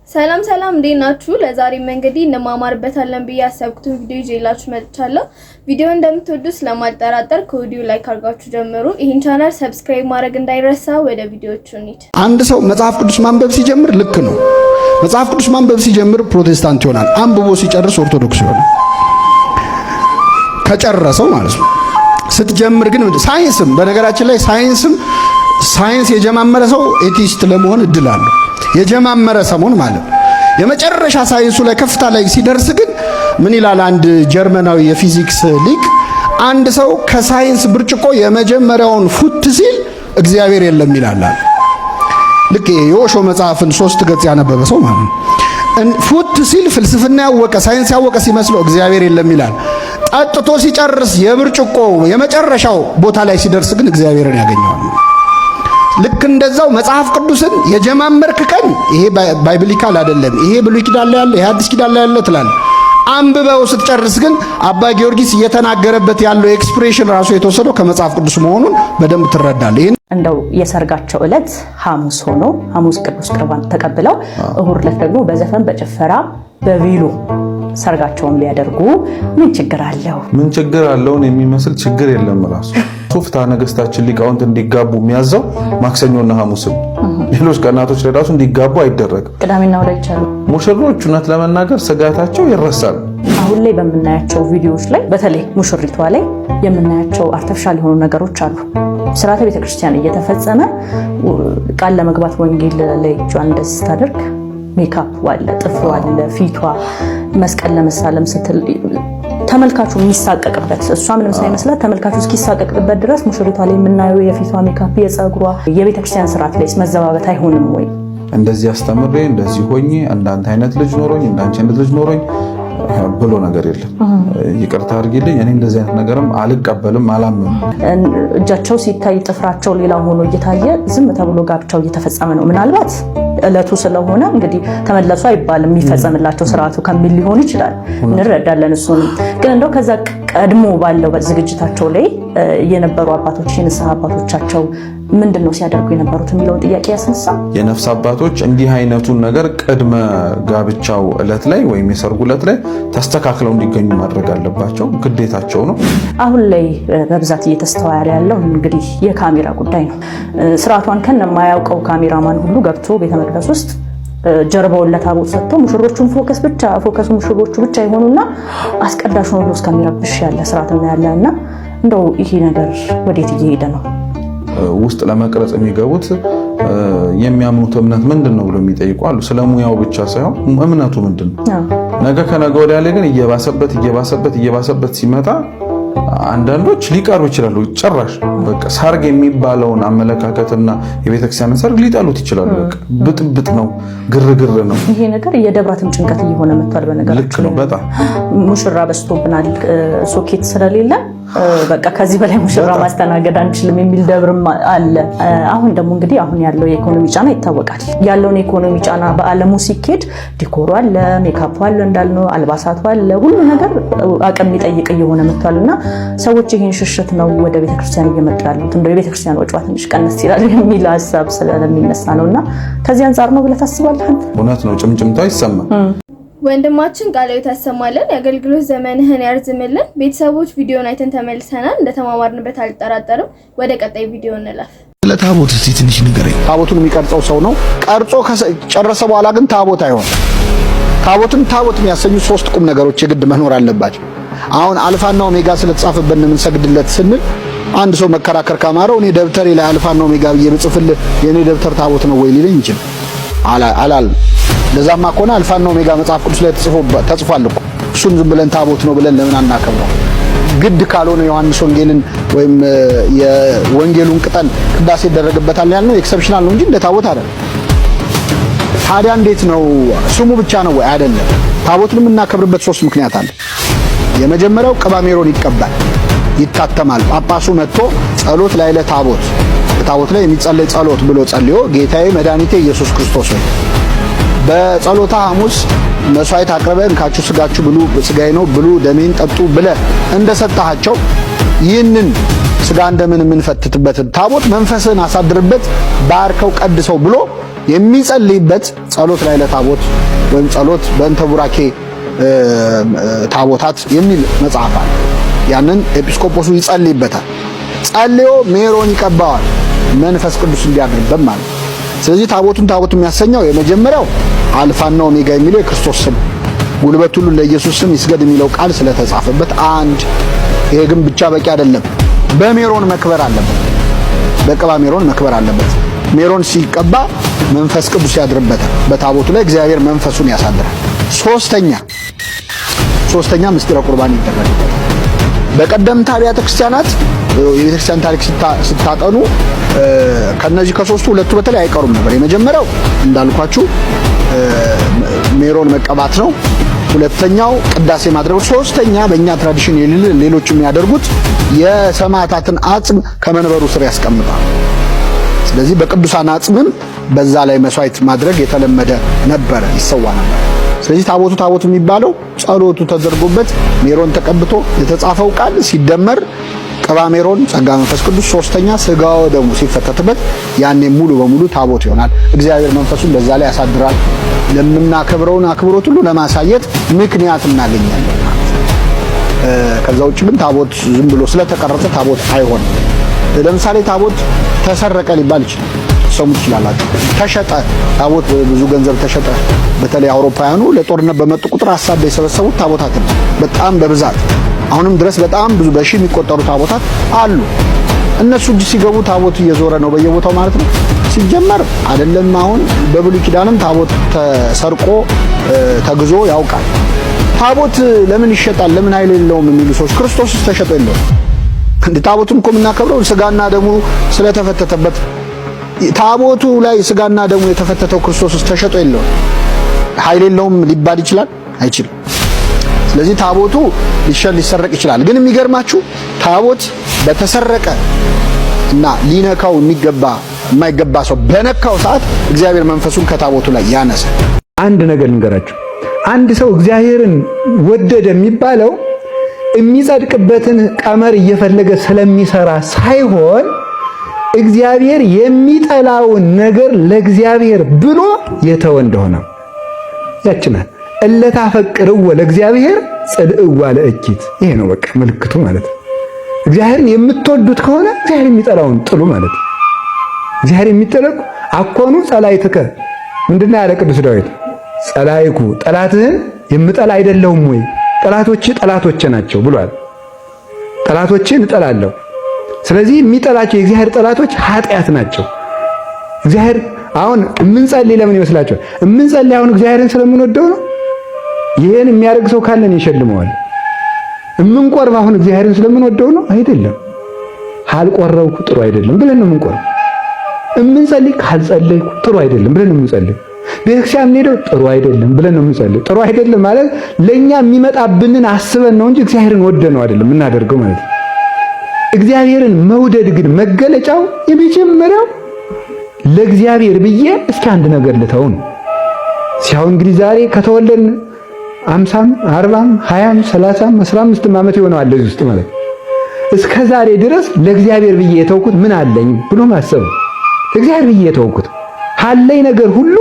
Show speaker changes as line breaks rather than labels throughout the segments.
ሰላም ሰላም፣ እንዴት ናችሁ? ለዛሬም እንግዲህ እንማማርበታለን ብዬ ያሰብኩትን ቪዲዮ ይዤላችሁ መጥቻለሁ። ቪዲዮ እንደምትወዱ ስለማልጠራጠር ከወዲሁ like አድርጋችሁ ጀምሩ። ይህን channel subscribe ማድረግ እንዳይረሳ። ወደ ቪዲዮቹ እንሂድ።
አንድ ሰው መጽሐፍ ቅዱስ ማንበብ ሲጀምር ልክ ነው። መጽሐፍ ቅዱስ ማንበብ ሲጀምር ፕሮቴስታንት ይሆናል። አንብቦ ሲጨርስ ኦርቶዶክስ ይሆናል። ከጨረሰው ማለት ነው። ስትጀምር ግን ሳይንስም፣ በነገራችን ላይ ሳይንስም፣ ሳይንስ የጀማመረ ሰው atheist ለመሆን እድል አለው። የጀማመረ ሰሞን ማለት ነው። የመጨረሻ ሳይንሱ ላይ ከፍታ ላይ ሲደርስ ግን ምን ይላል አንድ ጀርመናዊ የፊዚክስ ሊቅ፣ አንድ ሰው ከሳይንስ ብርጭቆ የመጀመሪያውን ፉት ሲል እግዚአብሔር የለም ይላል። ልክ የኦሾ መጽሐፍን 3 ገጽ ያነበበ ሰው ማለት ነው። ፉት ሲል ፍልስፍና ያወቀ፣ ሳይንስ ያወቀ ሲመስለው እግዚአብሔር የለም ይላል። ጠጥቶ ሲጨርስ የብርጭቆ የመጨረሻው ቦታ ላይ ሲደርስ ግን እግዚአብሔርን ያገኘዋል። ልክ እንደዛው መጽሐፍ ቅዱስን የጀማመርክ ቀን ይሄ biblical አይደለም፣ ይሄ ብሉይ ኪዳን ላይ ያለ፣ ይሄ አዲስ ኪዳን ላይ ያለ ትላለህ። አንብበው ስትጨርስ ግን አባ ጊዮርጊስ እየተናገረበት ያለው expression ራሱ የተወሰደው ከመጽሐፍ ቅዱስ መሆኑን በደንብ ትረዳለህ። ይሄን
እንደው የሰርጋቸው ዕለት ሐሙስ ሆኖ ሐሙስ ቅዱስ ቁርባን ተቀብለው እሁድ ዕለት ደግሞ በዘፈን፣ በጭፈራ፣ በቬሎ ሰርጋቸውን ቢያደርጉ ምን ችግር አለው?
ምን ችግር አለውን የሚመስል ችግር የለም። ራሱ ፍትሐ ነገሥታችን ሊቃውንት እንዲጋቡ የሚያዘው ማክሰኞና ሐሙስም፣ ሌሎች ቀናቶች ላይ ራሱ እንዲጋቡ አይደረግም።
ቅዳሜና እሁድ አይቻልም።
ሙሽሮች እውነት ለመናገር ስጋታቸው ይረሳል።
አሁን ላይ በምናያቸው ቪዲዮዎች ላይ በተለይ ሙሽሪቷ ላይ የምናያቸው artificial የሆኑ ነገሮች አሉ። ስርዓተ ቤተክርስቲያን እየተፈጸመ ቃል ለመግባት ወንጌል ላይ እጇን እንደዚህ ስታደርግ ሜካፕ አለ፣ ጥፍሯ አለ፣ ፊቷ፣ መስቀል ለመሳለም ስትል ተመልካቹ የሚሳቀቅበት፣ እሷ ምንም ሳይመስላት ተመልካቹ እስኪሳቀቅበት ድረስ ሙሽሪቷ ላይ የምናየው የፊቷ ሜካፕ፣ የፀጉሯ የቤተክርስቲያን ስርዓት ላይ መዘባበት አይሆንም ወይ?
እንደዚህ አስተምሬ፣ እንደዚህ ሆኜ፣ እንዳንተ አይነት ልጅ ኖሮኝ፣ እንዳንቺ አይነት ልጅ ኖሮኝ ብሎ ነገር የለም። ይቅርታ አድርጊልኝ፣ እኔ እንደዚህ አይነት ነገርም አልቀበልም፣ አላምንም።
እጃቸው ሲታይ ጥፍራቸው ሌላ ሆኖ እየታየ ዝም ተብሎ ጋብቻው እየተፈጸመ ነው። ምናልባት እለቱ ስለሆነ እንግዲህ ተመለሱ አይባልም፣ የሚፈጸምላቸው ስርዓቱ ከሚል ሊሆን ይችላል፣ እንረዳለን። እሱንም ግን እንደው ከዛ ቀድሞ ባለው ዝግጅታቸው ላይ የነበሩ አባቶች፣ የንስሐ አባቶቻቸው ምንድን ነው ሲያደርጉ የነበሩት የሚለውን ጥያቄ ያስነሳ።
የነፍስ አባቶች እንዲህ አይነቱን ነገር ቅድመ ጋብቻው እለት ላይ ወይም የሰርጉ እለት ላይ ተስተካክለው እንዲገኙ ማድረግ አለባቸው፣ ግዴታቸው ነው።
አሁን ላይ በብዛት እየተስተዋለ ያለው እንግዲህ የካሜራ ጉዳይ ነው። ስርዓቷን ከነ የማያውቀው ካሜራማን ሁሉ ገብቶ ቤተ መቅደስ ውስጥ ጀርባውን ለታቦት ሰጥቶ ሙሽሮቹን focus ብቻ focus ኡ ሙሽሮቹ ብቻ የሆኑና አስቀዳሹን ሁሉ እስከሚረብሽ ያለ ስርዓት እናያለን። እና እንደው ይሄ ነገር ወዴት እየሄደ ነው?
ውስጥ ለመቅረጽ የሚገቡት የሚያምኑት እምነት ምንድን ነው ብሎ የሚጠይቁ አሉ። ስለ ሙያው ብቻ ሳይሆን እምነቱ ምንድን ነው? ነገ ከነገ ወዲያ ላይ ግን እየባሰበት እየባሰበት እየባሰበት ሲመጣ አንዳንዶች ሊቀሩ ይችላሉ። ጭራሽ በቃ ሰርግ የሚባለውን አመለካከትና የቤተክርስቲያንን ሰርግ ሊጠሉት ይችላሉ። በቃ ብጥብጥ ነው፣ ግርግር ነው።
ይሄ ነገር የደብራትም ጭንቀት እየሆነ መጥቷል። በነገራችን
ልክ ነው። በጣም
ሙሽራ በዝቶብናል፣ ሶኬት ስለሌለ በቃ ከዚህ በላይ ሙሽራ ማስተናገድ አንችልም የሚል ደብርም አለ። አሁን ደግሞ እንግዲህ አሁን ያለው የኢኮኖሚ ጫና ይታወቃል። ያለውን የኢኮኖሚ ጫና በዓለሙ ሲኬድ decor ኡ አለ፣ ሜካፑ አለ፣ እንዳልነው አልባሳቱ አለ፣ ሁሉ ነገር አቅም የሚጠይቅ እየሆነ መጥቷል። እና ሰዎች ይህን ሽሽት ነው ወደ ቤተክርስቲያን እየመጡ ያሉት። እንደው የቤተክርስቲያን ወጪዋ ትንሽ ቀነስ ይላል የሚል ሀሳብ ስለሚነሳ ነው። እና ከዚህ አንጻር ነው ብለህ ታስባለህ?
እውነት ነው፣ ጭምጭምታ ይሰማል።
ወንድማችን ቃለ ሕይወት ያሰማልን፣ የአገልግሎት ዘመንህን ያርዝምልን። ቤተሰቦች፣ ቪዲዮን አይተን ተመልሰናል። እንደተማማርንበት አልጠራጠርም። ወደ ቀጣይ ቪዲዮ እንለፍ።
ስለ ታቦት እስቲ ትንሽ ንገረኝ።
ታቦቱን የሚቀርጸው ሰው ነው። ቀርጾ ከጨረሰ በኋላ ግን ታቦት አይሆንም። ታቦትን ታቦት የሚያሰኙ ሶስት ቁም ነገሮች የግድ መኖር አለባቸው። አሁን አልፋና ኦሜጋ ስለተጻፈበት ነው የምንሰግድለት ስንል አንድ ሰው መከራከር ካማረው እኔ ደብተሬ ላይ አልፋና ኦሜጋ ብዬ ብጽፍልህ የኔ ደብተር ታቦት ነው ወይ ሊለኝ ይችላል። አላል ለዛማ ከሆነ አልፋና ኦሜጋ መጽሐፍ ቅዱስ ላይ ተጽፏል እኮ፣ እሱን ዝም ብለን ታቦት ነው ብለን ለምን አናከብረው? ግድ ካልሆነ ዮሐንስ ወንጌልን ወይም የወንጌሉን ቅጠል ቅዳሴ ይደረግበታል ያልነው exceptional ነው እንጂ እንደ ታቦት አይደለም። ታዲያ እንዴት ነው? ስሙ ብቻ ነው ወይ? አይደለም። ታቦቱን የምናከብርበት ሶስት ምክንያት አለ። የመጀመሪያው ቅባ ሜሮን ይቀባል፣ ይታተማል። ጳጳሱ መጥቶ ጸሎት ላይ ለታቦት፣ ታቦት ላይ የሚጸለይ ጸሎት ብሎ ጸልዮ ጌታዬ መድኃኒቴ ኢየሱስ ክርስቶስ ሆይ፣ በጸሎታ ሐሙስ መስዋዕት አቅርበህ እንካችሁ ስጋችሁ ብሉ፣ ስጋዬ ነው ብሉ፣ ደሜን ጠጡ ብለህ እንደሰጣቸው ይህንን ስጋ እንደምን የምንፈትትበትን ታቦት መንፈስን አሳድርበት፣ ባርከው፣ ቀድሰው ብሎ የሚጸልይበት ጸሎት ላይ ለታቦት ወይም ጸሎት በእንተ ቡራኬ ታቦታት የሚል መጽሐፍ አለ። ያንን ኤጲስቆጶሱ ይጸልይበታል። ጸልዮ ሜሮን ይቀባዋል፣ መንፈስ ቅዱስ እንዲያድርበት ማለት ነው። ስለዚህ ታቦቱን ታቦት የሚያሰኘው የመጀመሪያው አልፋና ኦሜጋ የሚለው የክርስቶስ ስም፣ ጉልበት ሁሉ ለኢየሱስ ስም ይስገድ የሚለው ቃል ስለተጻፈበት አንድ። ይሄ ግን ብቻ በቂ አይደለም። በሜሮን መክበር አለበት። በቅባ ሜሮን መክበር አለበት። ሜሮን ሲቀባ መንፈስ ቅዱስ ያድርበታል። በታቦቱ ላይ እግዚአብሔር መንፈሱን ያሳድራል። ሶስተኛ ምስጢረ ቁርባን ይደረግበታል። በቀደምት አብያተ ክርስቲያናት የቤተክርስቲያን ታሪክ ስታጠኑ ከነዚህ ከሶስቱ ሁለቱ በተለይ አይቀሩም ነበር። የመጀመሪያው እንዳልኳችሁ ሜሮን መቀባት ነው። ሁለተኛው ቅዳሴ ማድረግ፣ ሶስተኛ በእኛ tradition የሌለ ሌሎች የሚያደርጉት የሰማዕታትን አጽም ከመንበሩ ስር ያስቀምጣል። ስለዚህ በቅዱሳን አጽምም በዛ ላይ መስዋዕት ማድረግ የተለመደ ነበረ፣ ይሰዋ ነበር። ስለዚህ ታቦቱ ታቦት የሚባለው ጸሎቱ ተደርጎበት ሜሮን ተቀብቶ የተጻፈው ቃል ሲደመር ቅባ ሜሮን፣ ጸጋ መንፈስ ቅዱስ፣ ሶስተኛ ስጋው ደሙ ሲፈተትበት ያኔ ሙሉ በሙሉ ታቦት ይሆናል። እግዚአብሔር መንፈሱን በዛ ላይ ያሳድራል። ለምናከብረውን አክብሮት ሁሉ ለማሳየት ምክንያት እናገኛለን ማለት ነው። ከዛ ውጭ ግን ታቦት ዝም ብሎ ስለተቀረጸ ታቦት አይሆንም። ለምሳሌ ታቦት ተሰረቀ ሊባል ይችላል። ሰሙ ትችላላችሁ። ተሸጠ፣ ታቦት ብዙ ገንዘብ ተሸጠ። በተለይ አውሮፓውያኑ ለጦርነት በመጡ ቁጥር ሀሳብ የሰበሰቡት ታቦታትን በጣም በብዛት አሁንም ድረስ በጣም ብዙ በሺህ የሚቆጠሩ ታቦታት አሉ። እነሱ እጅ ሲገቡ ታቦት እየዞረ ነው በየቦታው ማለት ነው። ሲጀመር አይደለም አሁን በብሉይ ኪዳንም ታቦት ተሰርቆ ተግዞ ያውቃል። ታቦት ለምን ይሸጣል? ለምን ኃይል የለውም የሚሉ ሰዎች ክርስቶስስ ተሸጦ የለውም እንዴ? ታቦቱን እኮ የምናከብረው ስጋና ደሙ ስለተፈተተበት፣ ታቦቱ ላይ ስጋና ደሙ የተፈተተው ክርስቶስስ ተሸጦ የለውም፣ ኃይል የለውም ሊባል ይችላል? አይችልም። ስለዚህ ታቦቱ ሊሸጥ ሊሰረቅ ይችላል። ግን የሚገርማችሁ ታቦት በተሰረቀ እና ሊነካው የሚገባ የማይገባ ሰው በነካው ሰዓት እግዚአብሔር መንፈሱን ከታቦቱ ላይ ያነሳል።
አንድ ነገር ልንገራችሁ። አንድ ሰው እግዚአብሔርን ወደደ የሚባለው የሚጸድቅበትን ቀመር እየፈለገ ስለሚሰራ ሳይሆን እግዚአብሔር የሚጠላውን ነገር ለእግዚአብሔር ብሎ የተወ እንደሆነ ያችናል። እለታፈቅርዎ ለእግዚአብሔር ጽልእዋ ለእኪት። ይሄ ነው በቃ ምልክቱ ማለት ነው። እግዚአብሔርን የምትወዱት ከሆነ እግዚአብሔር የሚጠላውን ጥሉ ማለት ነው። እግዚአብሔር የሚጠለቁ አኮኑ ጸላይትከ ምንድነው ያለ ቅዱስ ዳዊት? ጸላይኩ ጠላትህን የምጠላ አይደለሁም ወይ? ጠላቶች ጠላቶቼ ናቸው ብሏል። ጠላቶችን እጠላለሁ። ስለዚህ የሚጠላቸው የእግዚአብሔር ጠላቶች ኃጢአት ናቸው። እግዚአብሔር አሁን የምንጸልይ ለምን ይመስላችኋል? የምንጸልይ አሁን እግዚአብሔርን ስለምንወደው ነው። ይሄን የሚያደርግ ሰው ካለን ይሸልመዋል። የምንቆርብ አሁን እግዚአብሔርን ስለምንወደው ነው አይደለም። ካልቆረብኩ ጥሩ አይደለም ብለን ነው የምንቆርብ። የምንጸልይ ካልጸለይኩ ጥሩ አይደለም ብለን ነው የምንጸልይ። ቤተክርስቲያን የምንሄደው ጥሩ አይደለም ብለን ነው የምንጸልይ። ጥሩ አይደለም ማለት ለኛ የሚመጣብንን አስበን ነው እንጂ እግዚአብሔርን ወደን ነው አይደለም የምናደርገው ማለት ነው። እግዚአብሔርን መውደድ ግን መገለጫው የመጀመሪያው ለእግዚአብሔር ብዬ እስኪ አንድ ነገር ልተው ነው። ሲያው እንግዲህ ዛሬ ከተወለድን 50ም 40ም 20ም 30ም 15ም ዓመት ይሆነዋል እዚህ ውስጥ ማለት እስከ ዛሬ ድረስ ለእግዚአብሔር ብዬ የተውኩት ምን አለኝ ብሎ ማሰብ። ለእግዚአብሔር ብዬ የተውኩት አለኝ ነገር ሁሉ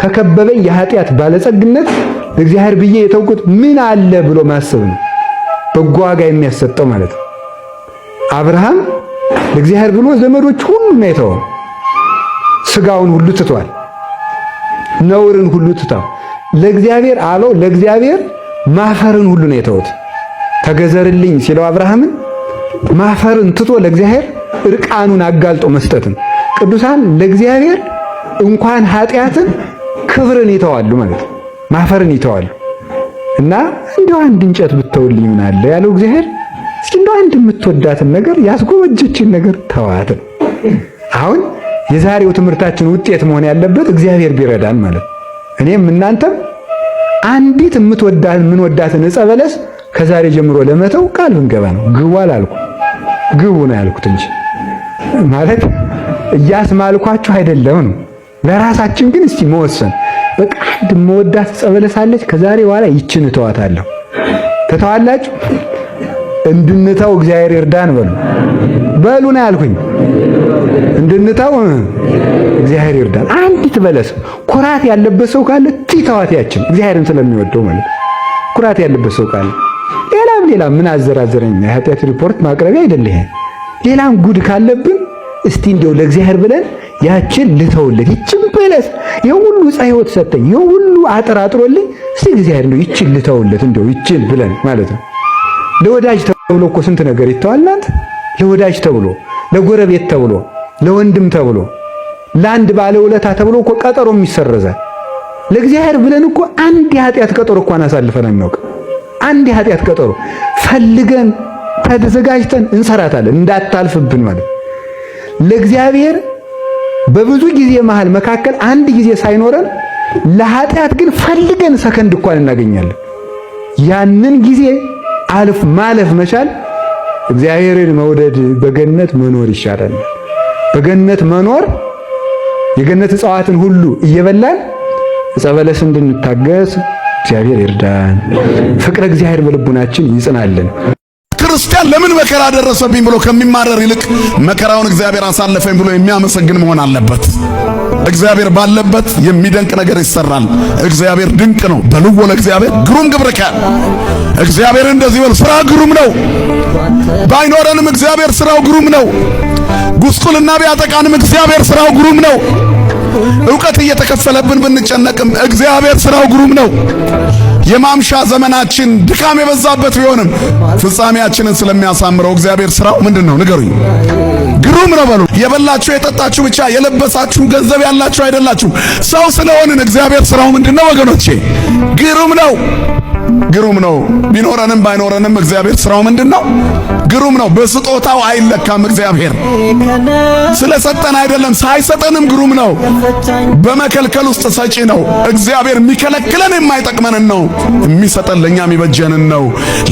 ከከበበኝ የኃጢአት ባለጸግነት ለእግዚአብሔር ብዬ የተውኩት ምን አለ ብሎ ማሰብ ነው። በጎ ዋጋ የሚያሰጠው ማለት ነው። አብርሃም ለእግዚአብሔር ብሎ ዘመዶች ሁሉ ነው የተወው። ስጋውን ሁሉ ትቷል። ነውርን ሁሉ ትቷል። ለእግዚአብሔር አለው። ለእግዚአብሔር ማፈርን ሁሉ ነው የተውት። ተገዘርልኝ ሲለው አብርሃምን ማፈርን ትቶ ለእግዚአብሔር እርቃኑን አጋልጦ መስጠትን ቅዱሳን ለእግዚአብሔር እንኳን ኃጢአትን ክብርን ይተዋሉ ማለት ነው። ማፈርን ይተዋሉ እና እንደው አንድ እንጨት ብተውልኝ ምን አለ ያለው እግዚአብሔር እስኪ እንደው አንድ የምትወዳትን ነገር ያስጎመጀችን ነገር ተዋት ነው። አሁን የዛሬው ትምህርታችን ውጤት መሆን ያለበት እግዚአብሔር ቢረዳን ማለት ነው። እኔም እናንተም አንዲት የምንወዳትን ዕፀ በለስ ከዛሬ ጀምሮ ለመተው ቃል ብንገባ ነው። ግቡ አላልኩ፣ ግቡ ነው ያልኩት እንጂ ማለት እያስማልኳችሁ አይደለም ነው። ለራሳችን ግን እስቲ መወሰን በቃ አንድ የምወዳት ዕፀ በለስ አለች፣ ከዛሬ በኋላ ይችን እተዋታለሁ። ትተዋላችሁ? እንድንተው እግዚአብሔር ይርዳን። በሉ በሉ ነው ያልኩኝ። እንድንተው እግዚአብሔር ይርዳን። አንዲት በለስ ኩራት ያለበት ሰው ካለ ትተዋት ያችን እግዚአብሔርን ስለሚወደው ማለት ኩራት ያለበት ሰው ካለ ሌላም ሌላም ምን አዘራዘረኝ የኃጢአት ሪፖርት ማቅረቢያ አይደለ ይሄ። ሌላም ጉድ ካለብን እስቲ እንደው ለእግዚአብሔር ብለን ያችን ልተውለት። ይችን በለስ የሁሉ ዕፀ ሕይወት ሰጠኝ፣ የሁሉ አጥር አጥሮልኝ፣ እስቲ እግዚአብሔር እንደው ይችን ልተውለት፣ እንደው ይችን ብለን ማለት ነው። ለወዳጅ ተብሎ እኮ ስንት ነገር ይተዋል። እናንተ ለወዳጅ ተብሎ፣ ለጎረቤት ተብሎ፣ ለወንድም ተብሎ፣ ለአንድ ባለውለታ ተብሎ እኮ ቀጠሮም ይሰረዛል። ለእግዚአብሔር ብለን እኮ አንድ የኃጢአት ቀጠሮ እንኳን አሳልፈን አናውቅም። አንድ የኃጢአት ቀጠሮ ፈልገን ተዘጋጅተን እንሰራታለን እንዳታልፍብን ማለት ለእግዚአብሔር በብዙ ጊዜ መሃል መካከል አንድ ጊዜ ሳይኖረን ለኃጢአት ግን ፈልገን ሰከንድ እንኳን እናገኛለን። ያንን ጊዜ አልፍ ማለፍ መቻል እግዚአብሔርን መውደድ በገነት መኖር ይሻላል። በገነት መኖር የገነት እጽዋትን ሁሉ እየበላን ዕፀ በለስ እንድንታገስ እግዚአብሔር ይርዳን። ፍቅረ እግዚአብሔር በልቡናችን ይጽናልን።
ክርስቲያን ለምን መከራ ደረሰብኝ ብሎ ከሚማረር ይልቅ መከራውን እግዚአብሔር አሳለፈኝ ብሎ የሚያመሰግን መሆን አለበት። እግዚአብሔር ባለበት የሚደንቅ ነገር ይሰራል። እግዚአብሔር ድንቅ ነው። በልዎ ለእግዚአብሔር ግሩም ግብርከ። እግዚአብሔር እንደዚህ በሉ፣ ስራ ግሩም ነው። ባይኖረንም እግዚአብሔር ስራው ግሩም ነው። ጉስቁልና ቢያጠቃንም እግዚአብሔር ስራው ግሩም ነው። እውቀት እየተከፈለብን ብንጨነቅም እግዚአብሔር ስራው ግሩም ነው። የማምሻ ዘመናችን ድካም የበዛበት ቢሆንም ፍጻሜያችንን ስለሚያሳምረው እግዚአብሔር ስራው ምንድን ነው? ንገሩኝ። ግሩም ነው በሉ። የበላችሁ የጠጣችሁ ብቻ የለበሳችሁ ገንዘብ ያላችሁ አይደላችሁ። ሰው ስለሆንን እግዚአብሔር ስራው ምንድን ነው ወገኖቼ? ግሩም ነው። ግሩም ነው። ቢኖረንም ባይኖረንም እግዚአብሔር ስራው ምንድን ነው? ግሩም ነው። በስጦታው አይለካም። እግዚአብሔር ስለሰጠን አይደለም፣ ሳይሰጠንም ግሩም ነው። በመከልከል ውስጥ ሰጪ ነው። እግዚአብሔር የሚከለክለን የማይጠቅመንን ነው፣ የሚሰጠን ለእኛ የሚበጀንን ነው።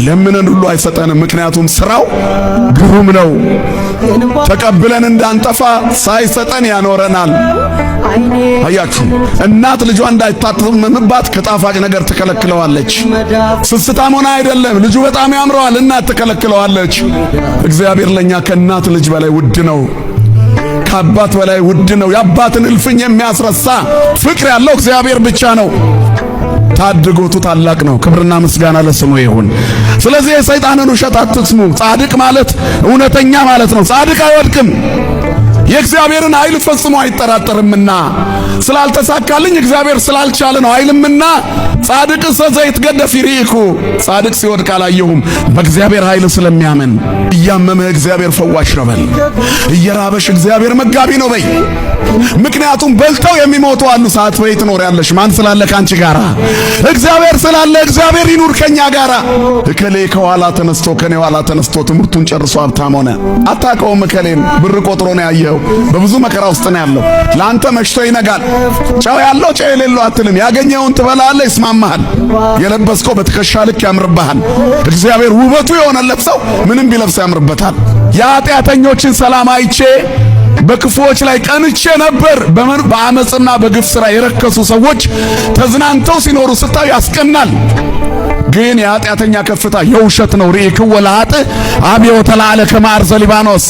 ለምንን ሁሉ አይሰጠንም፣ ምክንያቱም ስራው ግሩም ነው። ተቀብለን እንዳንጠፋ ሳይሰጠን ያኖረናል። አያችሁ፣ እናት ልጇ እንዳይታመምባት ከጣፋጭ ነገር ትከለክለዋለች። ስስታም ሆና አይደለም፣ ልጁ በጣም ያምረዋል፣ እናት ትከለክለዋለች። እግዚአብሔር ለኛ ከእናት ልጅ በላይ ውድ ነው፣ ከአባት በላይ ውድ ነው። የአባትን እልፍኝ የሚያስረሳ ፍቅር ያለው እግዚአብሔር ብቻ ነው። ታድጎቱ ታላቅ ነው። ክብርና ምስጋና ለስሙ ይሁን። ስለዚህ የሰይጣንን ውሸት አትስሙ። ጻድቅ ማለት እውነተኛ ማለት ነው። ጻድቅ አይወድቅም፣ የእግዚአብሔርን ኃይል ፈጽሞ አይጠራጠርምና ስላልተሳካልኝ እግዚአብሔር ስላልቻለ ነው አይልምና። ጻድቅ ዘይትገደፍ ይርኢኩ፣ ጻድቅ ሲወድቅ አላየሁም፣ በእግዚአብሔር ኃይል ስለሚያምን። እያመመህ እግዚአብሔር ፈዋሽ ነው በል። እየራበሽ እግዚአብሔር መጋቢ ነው በይ። ምክንያቱም በልተው የሚሞቱ አሉ። ሳትበይ ትኖሪያለሽ። ማን ስላለ ካንቺ ጋራ? እግዚአብሔር ስላለ እግዚአብሔር ይኑር ከኛ ጋራ። እከሌ ከኋላ ተነስቶ ከኔ ኋላ ተነስቶ ትምህርቱን ጨርሶ ሀብታም ሆነ። አታውቀውም። እከሌን ብር ቆጥሮ ነው ያየኸው። በብዙ መከራ ውስጥ ነው ያለው። ለአንተ መሽቶ ይነጋል። ጨው ያለው ጨው የሌለው አትልም። ያገኘውን ትበላለህ፣ ይስማማሃል። የለበስከው በትከሻ ልክ ያምርብሃል። እግዚአብሔር ውበቱ የሆነለት ሰው ምንም ቢለብስ ያምርበታል። የኃጢአተኞችን ሰላም አይቼ በክፉዎች ላይ ቀንቼ ነበር። በአመፅና በግፍ ሥራ የረከሱ ሰዎች ተዝናንተው ሲኖሩ ስታዩ ያስቀናል። ግን የኃጢአተኛ ከፍታ የውሸት ነው። ርኢክዎ ለኃጥእ አብዮ ተላዕለ ከመ አርዘ ሊባኖስ።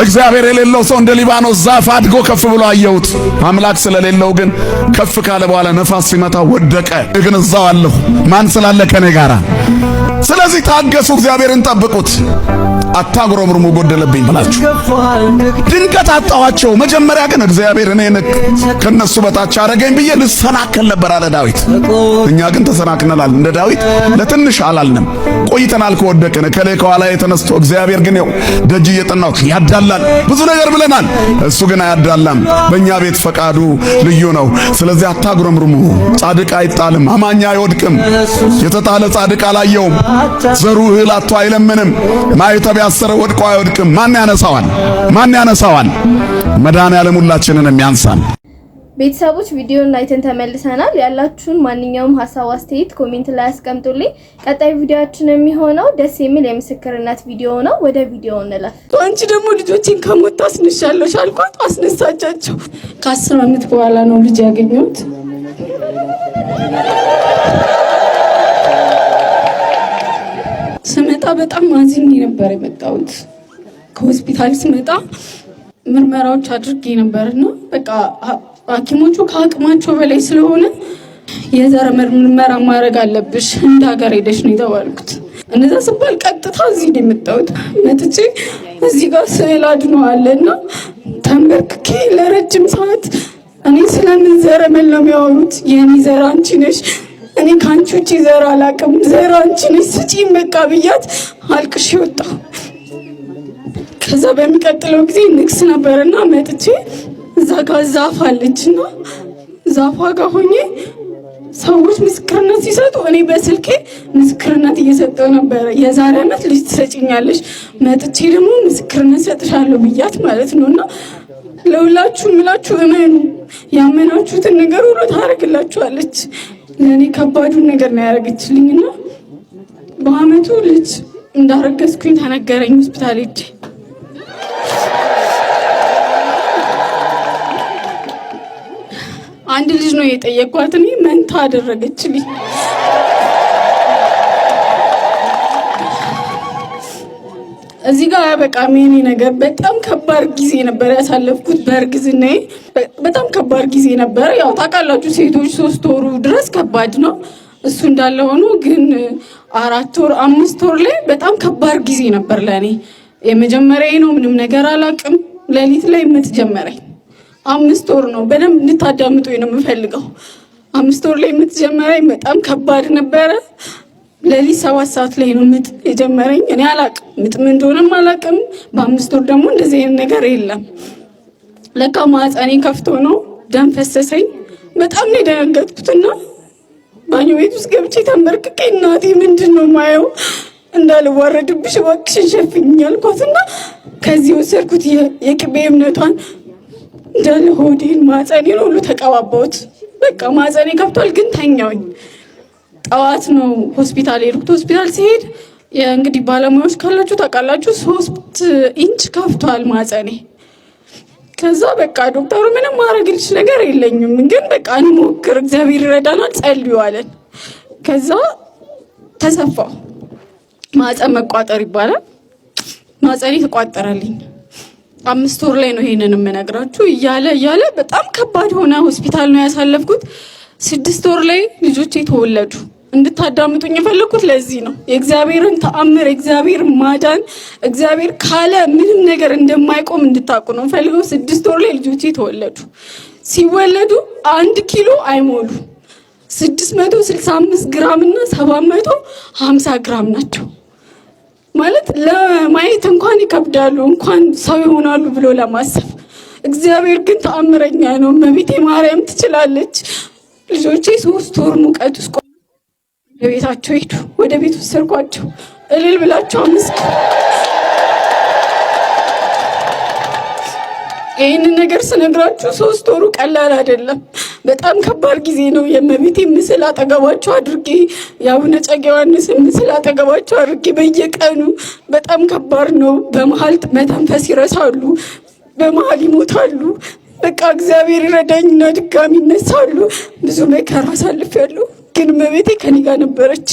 እግዚአብሔር የሌለው ሰው እንደ ሊባኖስ ዛፍ አድጎ ከፍ ብሎ አየሁት። አምላክ ስለሌለው ግን ከፍ ካለ በኋላ ነፋስ ሲመታ ወደቀ። ግን እዛው አለሁ፣ ማን ስላለ ከኔ ጋራ። ስለዚህ ታገሱ፣ እግዚአብሔርን ጠብቁት። አታጉረምርሙ ጎደለብኝ ብላችሁ ድንገት አጣኋቸው። መጀመሪያ ግን እግዚአብሔር እኔን ከነሱ በታች አረገኝ ብዬ ልሰናከል ነበር አለ ዳዊት። እኛ ግን ተሰናክለናል። እንደ ዳዊት ለትንሽ አላልንም። ቆይተናል ከወደቅን። እከሌ ከኋላ የተነስቶ እግዚአብሔር ግን ይኸው ደጅ እየጠናሁት ያዳላል ብዙ ነገር ብለናል። እሱ ግን አያዳላም። በእኛ ቤት ፈቃዱ ልዩ ነው። ስለዚህ አታጉረምርሙ። ጻድቅ አይጣልም፣ አማኝ አይወድቅም። የተጣለ ጻድቅ አላየውም። ዘሩ እህል አጥቶ አይለምንም። ማዕተብ ያሰረ ወድቆ አይወድቅም። ማን ያነሳዋል? ማን ያነሳዋል? መድኃኔዓለም ሁላችንን ያንሳን።
ቤተሰቦች ቪዲዮን አይተን ተመልሰናል። ያላችሁን ማንኛውም ሀሳብ አስተያየት comment ላይ አስቀምጡልኝ። ቀጣይ ቪዲዮአችን የሚሆነው ደስ የሚል የምስክርነት ቪዲዮ ነው። ወደ ቪዲዮ እንለፍ።
አንቺ ደግሞ ልጆቼን ከሞት ታስነሻለሽ አልኳት። አስነሳቻቸው። ከ10 ዓመት በኋላ ነው ልጅ ያገኘሁት። ስመጣ በጣም አዝኜ ነበር የመጣሁት። ከሆስፒታል ስመጣ ምርመራዎች አድርጌ ነበርና በቃ ሐኪሞቹ ከአቅማቸው በላይ ስለሆነ የዘር ምርመራ ማድረግ አለብሽ እንደ ሀገር ሄደሽ ነው የተባልኩት። እንደዛ ስባል ቀጥታ እዚህ ነው የመጣሁት። መጥቼ እዚህ ጋር ስዕል አድኖ አለና ተንበርክኬ ለረጅም ሰዓት እኔ ስለምን ዘረመል ነው የሚያወሩት? የኔ ዘር አንቺ ነሽ፣ እኔ ከአንቺ ውጭ ዘር አላውቅም፣ ዘር አንቺ ነሽ ስጪኝ በቃ ብያት አልቅሼ ወጣሁ። ከዛ በሚቀጥለው ጊዜ ንግስ ነበርና መጥቼ እዛ ጋር ዛፍ አለችና ዛፏ ጋር ሆኜ ሰዎች ምስክርነት ሲሰጡ እኔ በስልኬ ምስክርነት እየሰጠው ነበረ። የዛሬ ዓመት ልጅ ትሰጪኛለሽ፣ መጥቼ ደግሞ ምስክርነት ሰጥሻለሁ ብያት ማለት ነው። እና ለሁላችሁ ምላችሁ እመኑ፣ ያመናችሁትን ነገር ሁሉ ታደርግላችኋለች። ለእኔ ከባዱን ነገር ነው ያደረገችልኝና በአመቱ ልጅ እንዳረገዝኩኝ ተነገረኝ ሆስፒታል ሄጄ። አንድ ልጅ ነው የጠየኳት፣ እኔ መንታ አደረገችልኝ። እዚህ ጋር በቃ የኔ ነገር በጣም ከባድ ጊዜ ነበር ያሳለፍኩት። በእርግዝናዬ በጣም ከባድ ጊዜ ነበር። ያው ታውቃላችሁ ሴቶች 3 ወሩ ድረስ ከባድ ነው። እሱ እንዳለ ሆኖ ግን 4 ወር 5 ወር ላይ በጣም ከባድ ጊዜ ነበር ለእኔ። የመጀመሪያዬ ነው፣ ምንም ነገር አላውቅም። ሌሊት ላይ ምጥ ጀመረኝ። 5 ወር ነው። በደንብ እንድታዳምጡኝ ነው የምፈልገው። 5 ወር ላይ ምጥ ጀመረኝ። በጣም ከባድ ነበረ። ሌሊት 7 ሰዓት ላይ ነው ምጥ የጀመረኝ። እኔ አላቅም ምጥ ምን እንደሆነም አላቅም። በ5 ወር ደግሞ እንደዚህ አይነት ነገር የለም። ለካ ማህፀኔ ከፍቶ ነው ደም ፈሰሰኝ። በጣም ነው የደነገጥኩትና ባኞ ቤት ውስጥ ገብቼ ተንበርክኬ እናቴ ምንድን ነው የማየው እንዳልዋረድብሽ እባክሽን ሸፍኚኝ አልኳትና ከዚህ ወሰድኩት የቅቤ እምነቷን እንዳለ ሆዴን ማህፀኔን ሁሉ ተቀባባሁት። በቃ ማህፀኔ ከፍቷል፣ ግን ተኛውኝ። ጠዋት ነው ሆስፒታል የሄድኩት። ሆስፒታል ሲሄድ እንግዲህ ባለሙያዎች ካላችሁ ታውቃላችሁ 3 ኢንች ከፍቷል ማህፀኔ። ከዛ በቃ ዶክተሩ ምንም ማድረግልሽ ነገር የለኝም፣ ግን በቃ እንሞክር፣ እግዚአብሔር ይረዳናል፣ ጸልዩ አለን። ከዛ ተሰፋው። ማህፀን መቋጠር ይባላል። ማህፀኔ ተቋጠረልኝ። 5 ወር ላይ ነው ይሄንን የምነግራችሁ። እያለ እያለ በጣም ከባድ ሆነ። ሆስፒታል ነው ያሳለፍኩት። 6 ወር ላይ ልጆቼ ተወለዱ። እንድታዳምጡኝ የፈለኩት ለዚህ ነው። የእግዚአብሔርን ተአምር፣ የእግዚአብሔር ማዳን፣ እግዚአብሔር ካለ ምንም ነገር እንደማይቆም እንድታውቁ ነው ፈልገው። 6 ወር ላይ ልጆቼ ተወለዱ። ሲወለዱ 1 ኪሎ አይሞሉ፣ 665 ግራም እና 750 ግራም ናቸው። ማለት ለማየት እንኳን ይከብዳሉ፣ እንኳን ሰው ይሆናሉ ብሎ ለማሰብ። እግዚአብሔር ግን ተአምረኛ ነው። እመቤቴ ማርያም ትችላለች። ልጆቼ 3 ወር ሙቀት ውስጥ ወደ ቤታቸው ሄዱ። ወደ ቤት ወሰድኳቸው። እልል ብላቸው አመስግኑ። ይህንን ነገር ስነግራችሁ 3 ወሩ ቀላል አይደለም። በጣም ከባድ ጊዜ ነው። የእመቤቴ ምስል አጠገባቸው አድርጌ የአቡነ እጨጌ ዮሐንስን ምስል አጠገባቸው አድርጌ በየቀኑ በጣም ከባድ ነው። በመሀል መተንፈስ ይረሳሉ፣ በመሀል ይሞታሉ። በቃ እግዚአብሔር ይረዳኝና ድጋሚ ይነሳሉ። ብዙ መከራ አሳልፌያለሁ፣ ግን እመቤቴ ከኔ ጋር ነበረች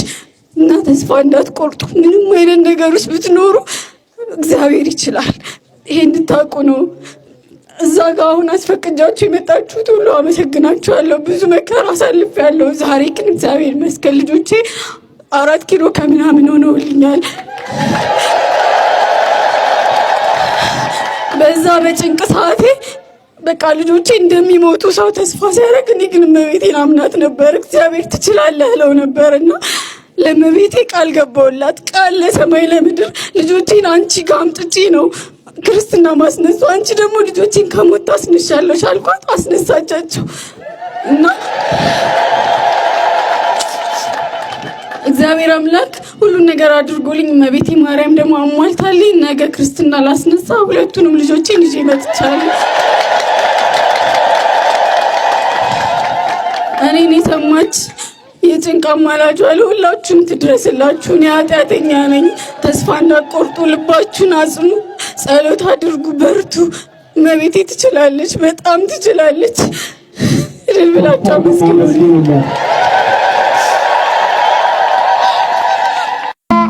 እና ተስፋ እንዳትቆርጡ፣ ምንም አይነት ነገር ውስጥ ብትኖሩ እግዚአብሔር ይችላል። ይሄ እንድታውቁ ነው። እዛ ጋር አሁን አስፈቅጃችሁ የመጣችሁት ሁሉ አመሰግናችኋለሁ። ብዙ መከራ አሳልፌያለሁ። ዛሬ ግን እግዚአብሔር ይመስገን ልጆቼ 4 ኪሎ ከምናምን ሆነውልኛል። በዛ በጭንቅ ሰዓቴ በቃ ልጆቼ እንደሚሞቱ ሰው ተስፋ ሲያደርግ እኔ ግን እመቤቴን አምናት ነበር። እግዚአብሔር ትችላለህ እለው ነበርና ለእመቤቴ ቃል ገባሁላት። ቃል ለሰማይ ለምድር ልጆቼን አንቺ ጋር አምጥቼ ነው ክርስትና ማስነሱ፣ አንቺ ደግሞ ልጆቼን ከሞት ታስነሻለሽ አልኳት። አስነሳቻቸው እና እግዚአብሔር አምላክ ሁሉን ነገር አድርጎልኝ እመቤቴ ማርያም ደግሞ አሟልታልኝ ነገ ክርስትና ላስነሳ ሁለቱንም ልጆቼን ይዤ መጥቻለሁ። እኔን የሰማች የጭንቅ አማላጇ ለሁላችሁም ትድረስላችሁ። እኔ ኃጢአተኛ ነኝ። ተስፋ እንዳትቆርጡ፣ ልባችሁን አጽኑ፣ ጸሎት አድርጉ፣ በርቱ። እመቤቴ ትችላለች፣ በጣም ትችላለች። እልል ብላችሁ አመስግኑ።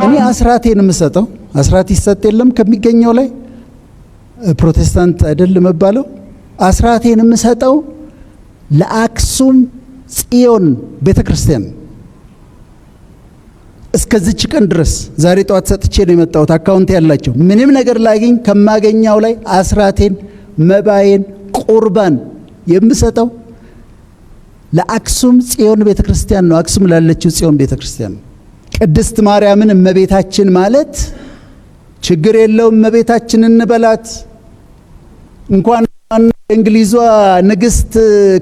እኔ አስራቴን የምሰጠው፣ አስራት ይሰጥ የለም ከሚገኘው ላይ፣ ፕሮቴስታንት አይደል የምባለው? አስራቴን የምሰጠው ለአክሱም ጽዮን ቤተ ክርስቲያን እስከዚች ቀን ድረስ። ዛሬ ጠዋት ሰጥቼ ነው የመጣሁት። Account ያላቸው ምንም ነገር ላግኝ ከማገኛው ላይ አስራቴን፣ መባዬን፣ ቁርባን የምሰጠው ለአክሱም ጽዮን ቤተ ክርስቲያን ነው። አክሱም ላለችው ጽዮን ቤተ ክርስቲያን ነው። ቅድስት ማርያምን እመቤታችን ማለት ችግር የለውም፣ እመቤታችን እንበላት። እንኳን የእንግሊዟ ንግስት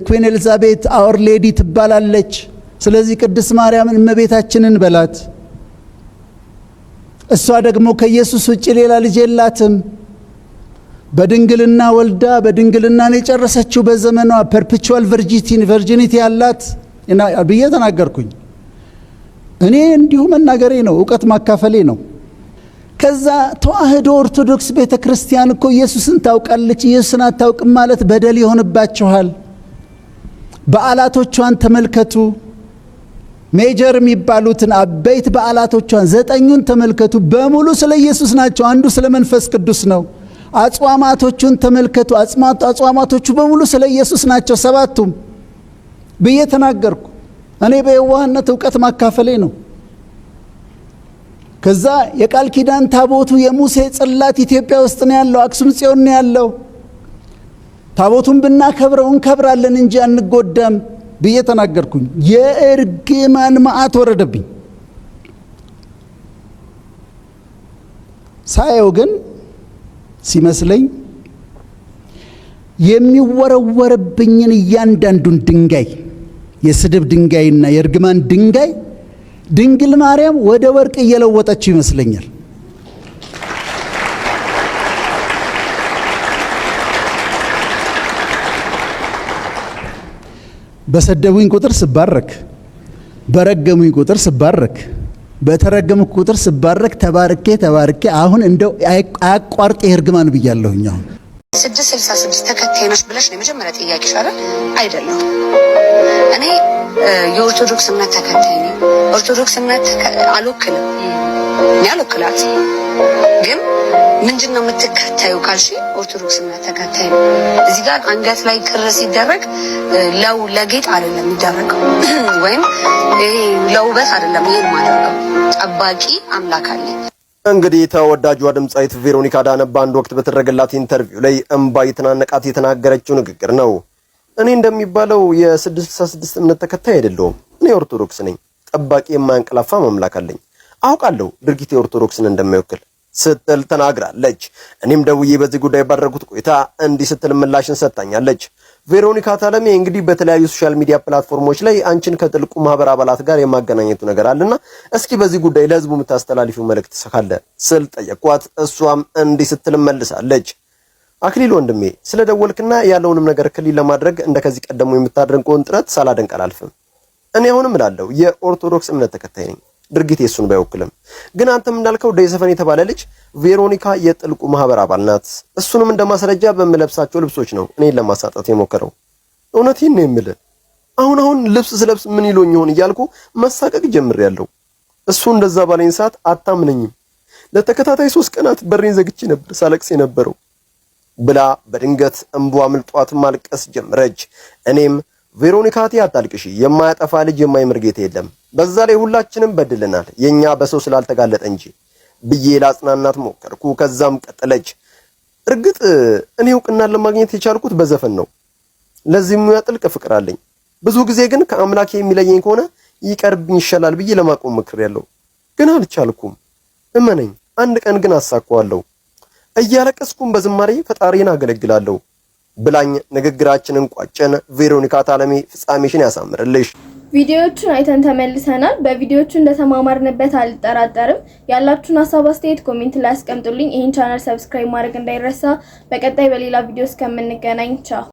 Queen Elizabeth Our Lady ትባላለች። ስለዚህ ቅድስት ማርያምን እመቤታችን እንበላት። እሷ ደግሞ ከኢየሱስ ውጭ ሌላ ልጅ የላትም። በድንግልና ወልዳ በድንግልና ነው የጨረሰችው። በዘመኗ perpetual virginity ያላት ብዬ ተናገርኩኝ። እኔ እንዲሁ መናገሬ ነው፣ እውቀት ማካፈሌ ነው። ከዛ ተዋህዶ ኦርቶዶክስ ቤተ ክርስቲያን እኮ ኢየሱስን ታውቃለች፣ ኢየሱስን አታውቅም ማለት በደል ይሆንባችኋል። በዓላቶቿን ተመልከቱ። Major የሚባሉትን አበይት በዓላቶቿን ዘጠኙን ተመልከቱ። በሙሉ ስለ ኢየሱስ ናቸው። አንዱ ስለ መንፈስ ቅዱስ ነው። አጽዋማቶቹን ተመልከቱ። አጽዋማቶቹ በሙሉ ስለ ኢየሱስ ናቸው፣ ሰባቱም ብዬ ተናገርኩ። እኔ በየዋህነት እውቀት ማካፈሌ ነው። ከዛ የቃል ኪዳን ታቦቱ የሙሴ ጽላት ኢትዮጵያ ውስጥ ነው ያለው፣ አክሱም ጽዮን ነው ያለው። ታቦቱን ብናከብረው እንከብራለን እንጂ አንጎዳም ብዬ ተናገርኩኝ። የእርግማን መዓት ወረደብኝ። ሳየው ግን ሲመስለኝ የሚወረወርብኝን እያንዳንዱን ድንጋይ፣ የስድብ ድንጋይና የእርግማን ድንጋይ ድንግል ማርያም ወደ ወርቅ እየለወጠችው ይመስለኛል። በሰደቡኝ ቁጥር ስባረክ፣ በረገሙኝ ቁጥር ስባረክ፣ በተረገምኩ ቁጥር ስባረክ፣ ተባርኬ ተባርኬ አሁን እንደው አያቋርጥ የእርግማን ብያለሁኝ። አሁን
666 ተከታይ ነሽ ብለሽ ነው የመጀመሪያ ጥያቄሽ አይደል? አይደለም። እኔ የኦርቶዶክስ እምነት ተከታይ ነኝ። ኦርቶዶክስ እምነት አልወክልም፣ እኔ አልወክላት። ግን ምንድን ነው የምትከታዩ ካልሽ ኦርቶዶክስ እምነት ተከታይ ነው። እዚህ ጋር አንገት ላይ ክር ሲደረግ ለው ለጌጥ አይደለም የሚደረገው፣ ወይም ይሄ ለውበት አይደለም። ይሄን ማደርገው ጠባቂ አምላክ አለ።
እንግዲህ ተወዳጇ ድምፃዊት ቬሮኒካ አዳነ በአንድ ወቅት በተደረገላት interview ላይ እምባ የተናነቃት የተናገረችው ንግግር ነው። እኔ እንደሚባለው የ666 እምነት ተከታይ አይደለሁም። እኔ ኦርቶዶክስ ነኝ። ጠባቂ የማያንቀላፋ አምላክ አለኝ። አውቃለሁ ድርጊቴ ኦርቶዶክስን እንደማይወክል ስትል ተናግራለች። እኔም ደውዬ በዚህ ጉዳይ ባደረጉት ቆይታ እንዲህ ስትል ምላሽን ሰጥታኛለች። ቬሮኒካ ታለሜ፣ እንግዲህ በተለያዩ social media platform ኦች ላይ አንቺን ከጥልቁ ማህበር አባላት ጋር የማገናኘቱ ነገር አለና እስኪ በዚህ ጉዳይ ለህዝቡ የምታስተላልፊው መልእክት ካለ ስል ጠየኳት። እሷም እንዲህ ስትል መልሳለች። አክሊል ወንድሜ፣ ስለደወልክና ያለውንም ነገር clear ለማድረግ እንደከዚህ ቀደሙ የምታደርገውን ጥረት ሳላደንቅ አላልፍም። እኔ አሁንም እላለሁ የኦርቶዶክስ እምነት ተከታይ ነኝ። ድርጊቴ እሱን ባይወክልም ግን አንተም እንዳልከው ደይሰፈን የተባለ ልጅ ቬሮኒካ የጥልቁ ማህበር አባል ናት። እሱንም እንደማስረጃ በምለብሳቸው ልብሶች ነው እኔን ለማሳጣት የሞከረው። እውነቴን ነው የምልህ። አሁን አሁን ልብስ ስለብስ ምን ይሎኝ ይሆን እያልኩ መሳቀቅ ጀምሬያለሁ። እሱ እንደዛ ባለኝ ሰዓት አታምነኝም። ለተከታታይ 3 ቀናት በሬን ዘግቼ ነበር ሳለቅስ የነበረው ብላ በድንገት እንቧ አምልጧት ማልቀስ ጀመረች። እኔም ቬሮኒካ አታልቅሺ፣ የማያጠፋ ልጅ የማይምር ጌታ የለም። በዛ ላይ ሁላችንም በድለናል፣ የኛ በሰው ስላልተጋለጠ እንጂ ብዬ ላጽናናት ሞከርኩ። ከዛም ቀጠለች። እርግጥ እኔ እውቅናን ለማግኘት የቻልኩት በዘፈን ነው። ለዚህ ሙያ ጥልቅ ፍቅር አለኝ። ብዙ ጊዜ ግን ከአምላኬ የሚለየኝ ከሆነ ይቀርብኝ ይሻላል ብዬ ለማቆም ሞክሬያለሁ፣ ግን አልቻልኩም። እመነኝ፣ አንድ ቀን ግን አሳካዋለሁ። እያለቀስኩም በዝማሬ ፈጣሪን አገለግላለሁ ብላኝ ንግግራችንን ቋጨን። ቬሮኒካ ታለሜ፣ ፍጻሜሽን ያሳምርልሽ።
ቪዲዮዎቹን አይተን ተመልሰናል። በቪዲዮዎቹ እንደተማማርንበት አልጠራጠርም። ያላችሁን ሀሳብ አስተያየት comment ላይ አስቀምጡልኝ። ይህን channel subscribe ማድረግ እንዳይረሳ። በቀጣይ በሌላ ቪዲዮ እስከምንገናኝ ቻው።